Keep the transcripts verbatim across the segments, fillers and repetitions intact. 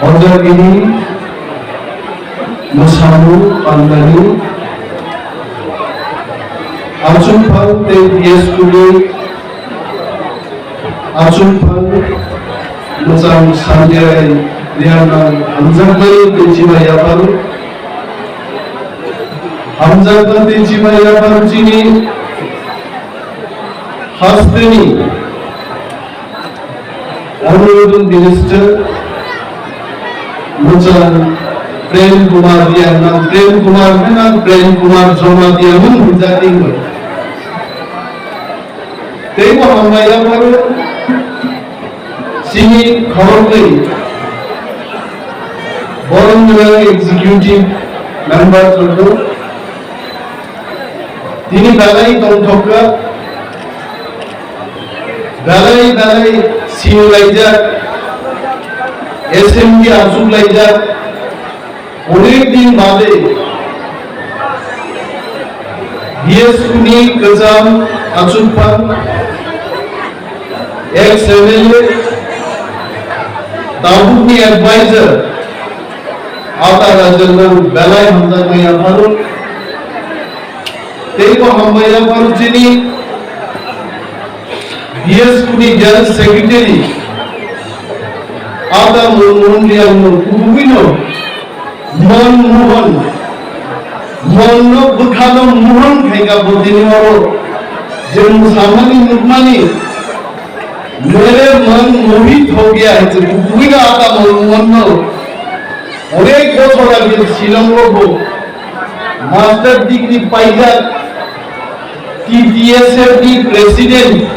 Hojagiri mwsamung pandani achukphang tei B S Q ni achukphang mwchang Sanjay Riana hamjakmani tei chibai yapharo. Hamjakma tei chibai yapharo chini hasteni Honorable Minister, mwchang Prem Kumar Riang nang Prem Kumar nang Prem Kumar Jamatia mung hwnjak tingwi. Teibo hambai yapharo chini khoroknwi borok nwng executive member rok tini belai tongthokka, belai belai sinilaijak, assembly achuklaijak, onek din bade B S Q ni kwcham achukphang ex M L A, tabukni advisor, Ata Rajan belai hamjakmani yapharo. Teibo hambai yapharo chini B S Q ni General Secretary Ata Manmohan Riang no kubui no Manmohan, Mon no bwkha no Mohan khaika bo tini oro je mwsamani nukmani mere Mon mohit ho gaya hai se kubui no Ata Manmohan no onek bochor age Shillong o bo master degree paijak, T T S F ni president,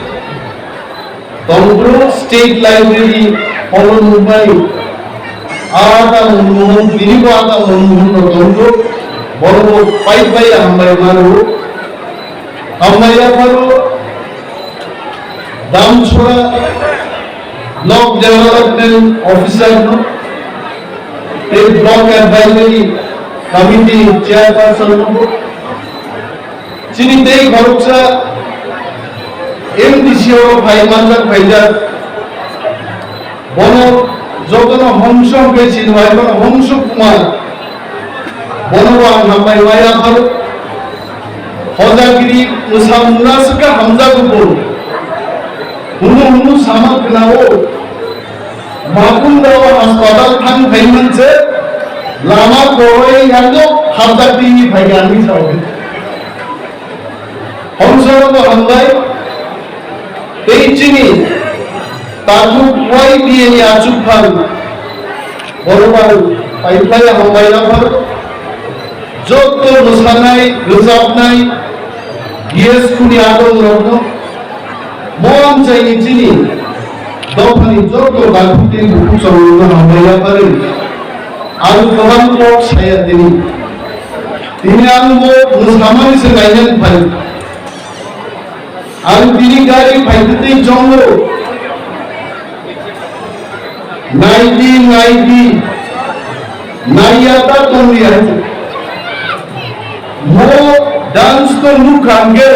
Tongphuru State Library holo nukmani. Ata Manmohan, tini bo Ata Manmohan no tongphuru, borok bo pai pai hambai mano. Hambai yapharo Damchora Block Development Officer no, tei Block Advisory Committee Chairperson no, chini tei khoroksa M D C o phai manjak phaijak, bono jotono Hongso hwnkhe sinwai, bono Hongso Kumar, bono bo ang hambai ma yapharo. Hojagiri mwsamung no aswk khe hamjago bo. Hunu hunu sama khna-o. Makunda o hospital thang phai manse lama kwrwi yango hamjak twi phai ani sao. Hongso bo hambai. Tei chini takhuk Y B A ni achukphang borok ang paiphlai hambai yaphar. Jotto mwsanai, rwchapnai, B S Q ni adong rokno, mo amchaini chini dophani jotto takhuk tei bukhuk chwng rokno hambai yapharwi ang kwbang kok saya tini. Tini ang bo mwsamani se nainani phai. Ang tini gari phaitwi twi chongo. Naidi, naidi. Naiya ta tongdi hai. Mo dance to nukha hwnkhe.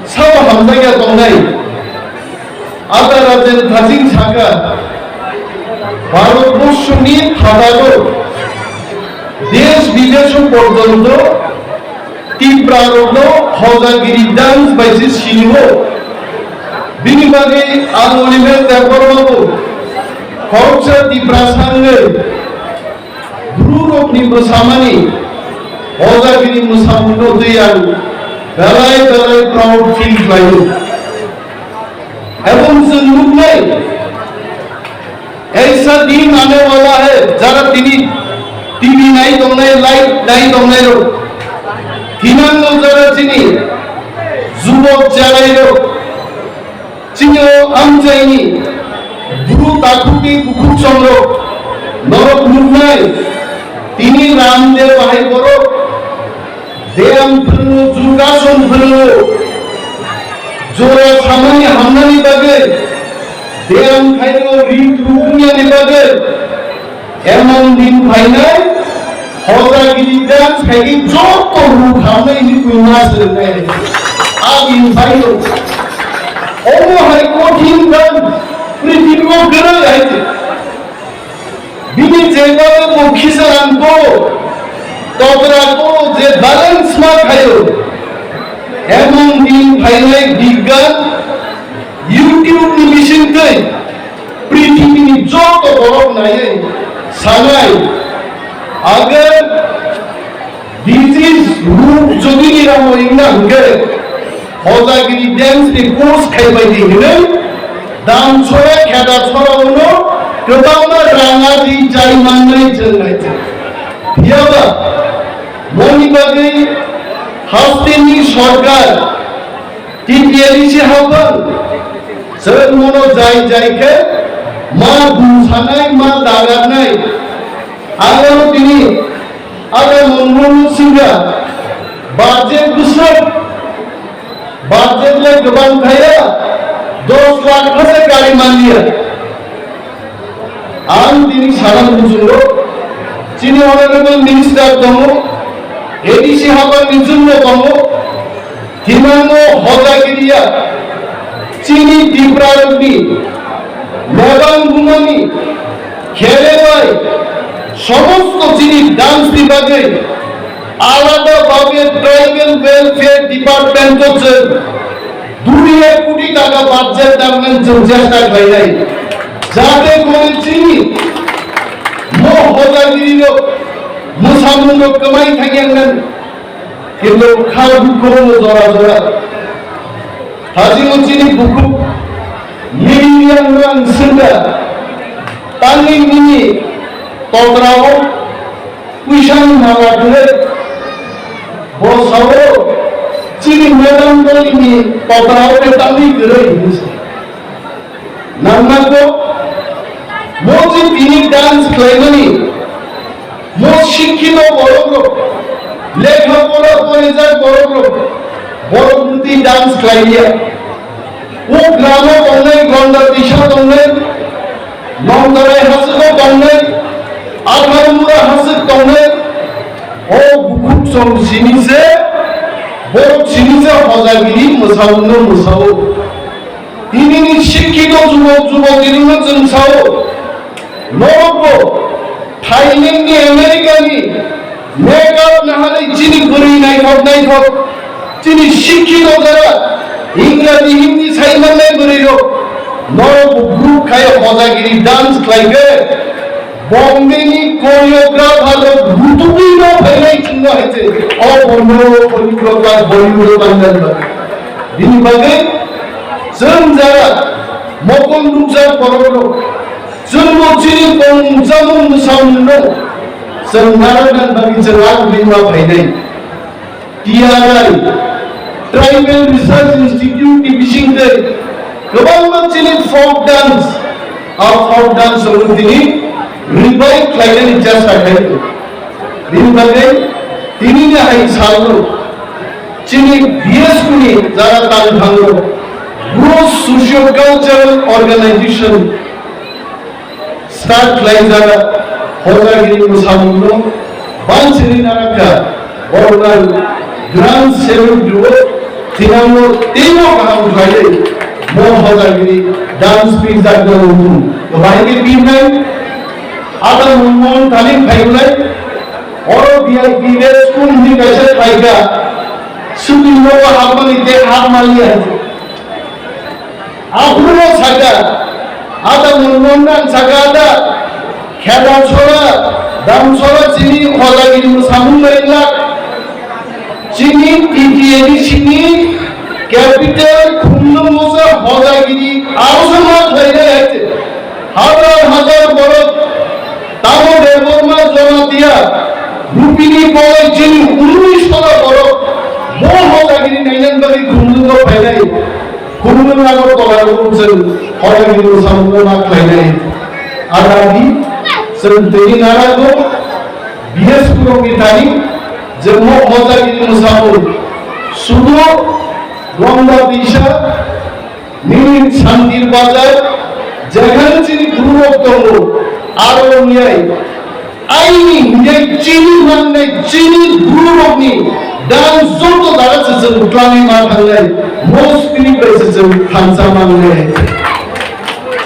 Sao hamjakya tongnai. Ata Rajen thaching saka, Bharatborsho ni phataro desh bidesho porjonto Tipra rokno Hojagiri dance bai se sinio. Bini bagwi ang Oliver Debbarma bo khoroksa Tiprasa wngwi Bru rokni mwsamani Hojagiri mwsamungno twi ang belai belai proud feel khlaio. Ebong chwng nuknai, aisa din aane wala hai, jara tini T V nai tongnai, live nai tongnai rok, thinangno jara chini jubok cherai rok, chini o amchaini bru takhuk tei bukhuk chongrok norok nuknai, tini Ramdev bahai borok Beyam phwrwngo, Jurgason phwrwngo, jora samani hamnani bagwi, beyam khaino ri tru wngyani bagwi, emon din phainai, Hojagiri dance khaigwi joto ruk hamnai hinwi buino aswrwngnai. A din phaino. Omo hai kothin dance. Prithibi o kwrwi hai se. Bini jeba bo khisa ang ko, totra ko je balance ma khayo. Emon din phainai bigyan YouTube ni bising twi prithibi ni joto borok naiwi sanai. Agar Disease ruk jodi niramo wngna hwnkhe, hojagiri dance ni course khaibai di hwnwi dam sora kheda sora uno kwbangma rang adi chai mannai chwng naijak. Phiyaba moni bagwi hasteni sorkar T T A D C haphang chwng mono jai jai khe ma bumsanai ma dagarnai. Ang tini Ada mungmung singha, budget bwswk, budget le kwbang thaya, dos lakh khe se gari manliya. Ang tini sana muchungo, chini honorable minister tongo, A D C haphang ni chwngno tongo, Thinango hojagiriya chini Tiprarokni mebang bumani khere bai somosto chini dance ni bagwi alada bhabe Tribal Welfare Department o chwng dui lakh koti taka budget damnani chwng chesta khlainai, jate kore chini mo hojagiri rok mwsamung rok kwmai thangya wngnani. Kintu kha dukho bo jora jora. Haji o chini bukhuk mili yang rang senda. Tangwi nini totrao puisani mala dure. Bo sao chini madam doli ni totrao ke tangwi gurui hinsi. Nangma kok, mo je tini dance khlaimani, mo sikhito borokrok, lekha pora porijak borokrok, borok muti dance khlaiya. O gramo tongnai, Gonda Tisa tongnai, Nongdarai hasiko tongnai, Atharmura hasik tongnai, o bukhuk song sini se, borok sini se hojagiri mwsauno mwsao. Tinini sikhito jubok jubok tirino chwng sao, norokbo Thailand ni, America ni makeup naharwi chini bwrwi naithok naithok, chini sikhito jara Ingraji, Hindi sai mannai bwrwi rok, norokbo group khai hojagiri dance khlai khe, Bombay ni choreographer rok butugwi no phainai chwngno hai se, o bondo choreographer Bollywood o manjak ba. Bini bagwi chwng jara mokol nukjak borok rok, chwngbo chini tongmung chamung mwsamung no chwng narwkna bagwi chwng ang bini ma phainai. T R I, Tribal Research Institute ni bisingtwi kwbangma chini folk dance, a folk dance rok tini revive khlainani chesta khlaio. Bini bagwi tinini hai salno chini B S P ni jara tangthango Bru Socio Cultural Organization start khlaijak, hojagiri mwsamungno bansiri narakha, borokno grand salute rwo, thinango teibo kaham khlaiwi, mo hojagiri dance pijak no wngthung. Kwbai khe pirnai, ada mungmon tani phaiwlai, oro V I P de school ni kaisa phaikha, shooting nogo hapmani tei hapmaliya. Aphuru saka, ada mungmon nang saka ada, kheda chora, dam chora chini hojagiri mwsamung bai wngla. Chini T T A D C ni capital Khumlwng o se hojagiri aro se ma khlainai hai se. Hazar hazar borok tamo Debbarma Jamatia Rupini College chini unnish hazar borok bo hojagiri nainani bagwi Khumlwng o phainai. Khumlwng Agartala o chwng hojagiri mwsamungno ma khlainai. Adadi chwng tini narago B S P rokni thani je mo hojagiri mwsamung sudo Rongda Tisa nini Santir Bazar jekhane chini gururok tongo aro wngyai Aini hingke chini mangnai chini gururokni dan joto dara se chwng twlangwi ma thangnai, mo spirit bai se chwng thansa mangnai.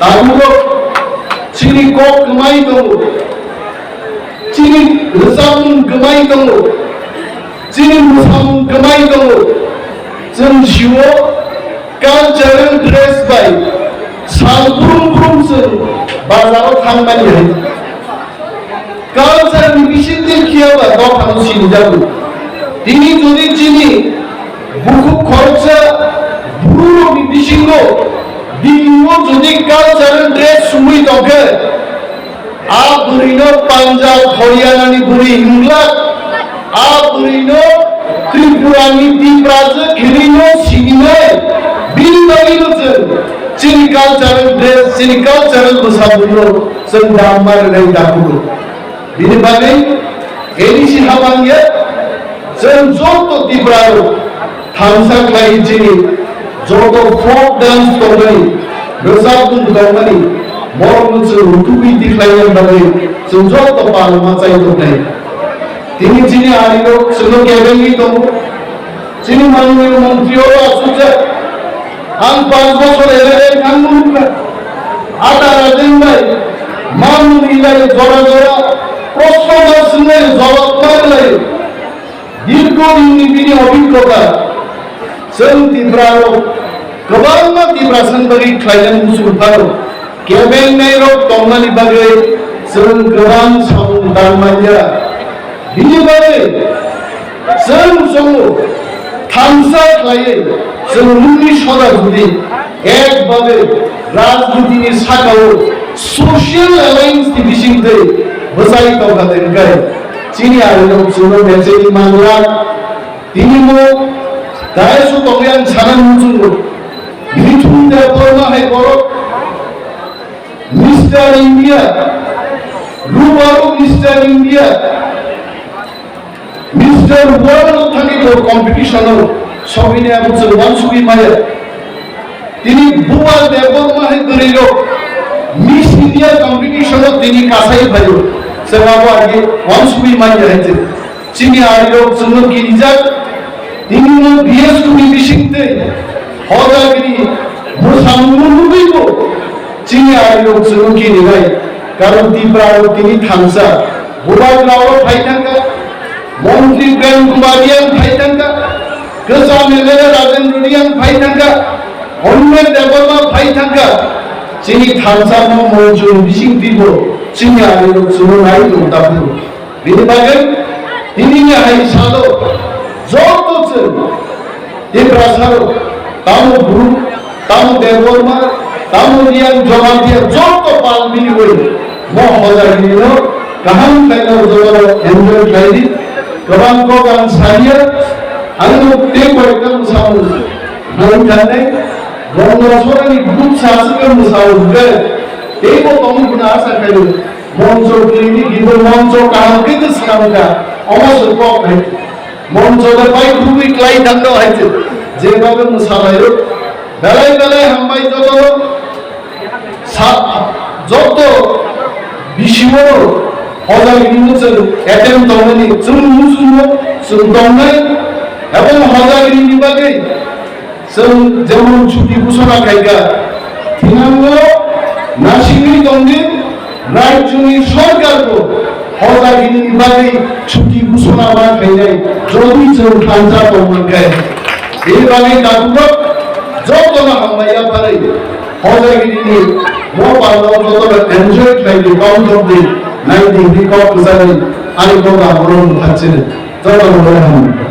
Tabuk chini kok kwmai tongo, chini rwchapmung kwmai tongo, chini mwsamung kwmai tongo. Chwng sio cultural dress bai sal brum brum chwng bazaro thangmani hai. Culture ni bisingtwi khiyaba dophano sinijago. Tini jodi chini bukhuk khoroksa bwrwirokni bisingo bikingo jodi cultural dress sumui tongkhe, a bwrwino Punjab, Haryana ni bwrwi himlak, a bwrwino Tripura ni Tiprajwk hinwino sinimai, bini bagwino chwng chini cultural dress, chini cultural bwsamungno chwng damma rwnai dakugo. Bini bagwi A D C habang ya, chwng joto Tiprarok thansa khlai chini joto folk dance tongmani, rwchapmung tongmani, borokno chwng rutugwi tikhlaina bagwi chwng joto palma chai tongnai. Tini chini arirok chwngno kebengwi tongo. Chini manwi montri o asukjak. Ang panch bochor M L A thangma nukha. Ata Rajen bai, mamung ilai jora jora, proshno ma swngnai jawab ma rwlai. Dirgo dinni bini obhiggota. Chwng Tiprarok kwbangma Tiprasani bagwi khlainani muchung phano. Kebengnai rok tongmani bagwi chwng kwbang samung tang manya. Bini bagwi chwng chongo thansa khlaiwi chwng nungni soda jodi ek bagwi rajniti ni sakao social alliance ni bisingtwi bwchai tongkha tongkha chini arirok chwngno mecheni manglak. Tini mo daiso tongwi ang sana muchungo. Mithun Debbarma hai borok Mister India, Rubaru Mister India, Mister World thani bo competition o sogwini abo chwng wansugwi maya. Tini Bupal Debbarma hai bwrwi rok Miss India competition o tini kasai phaio. Chwng abo agi wansugwi maya hai chwng. Chini arirok chwngno kirijak, tini no B S Q ni bisingtwi hojagini mwsamungno nugwibo chini arirok chwngno kirinai. Karon Tipra rok tini thansa, Bubagrao phai thangkha, Montri Prem Kumar Reang phai thangkha, kwcham M L A Rajendra Reang phai thangkha, Honorable Debbarma phai thangkha, chini thansa no monchuni bisingtwibo chini arirok chwngno nai tong tabuk. Bini bagwi tinini hai salo joto chwng Tiprasarok tamo Bru, tamo Debbarma, tamo Reang Jamatia joto pal miliwi mo hojaginino kaham khlaina jotono enjoy khlaidi. Kwbang kok ang saliya, ang tei koyekta mwsamung nang thanai, Gonda Sorani group saswkhe mwsamung hwnkhe teibo tongwi hwnwi asa khaio. Moncho kwrwini gibo moncho kaham khe tei swkang kha, omo se kok hai. Moncho de pai khubui klai thangno hai se. Jeba be mwsalaio. Belai belai hambai jotono. Sa-, joto bisio hojagini mwchang attempt tongmani chwng muchungo chwng tongnai. Ebong hojagini bagwi Chwng jemon chuti ghosona khaikha, thinango nasigwi tongdi, rajyoni sorkarbo hojaginini bagwi chuti ghosona ma khainai, jodi chwng thansa tongmankhe. Bini bagwi tabukrok jotono hambai yapharwi hojaginini mo palno jotono enjoy khlaidi, tongthokdi, naidi, hwnwi kok kwchangni ani kok abono mungkha chini. Jotono belai hambai.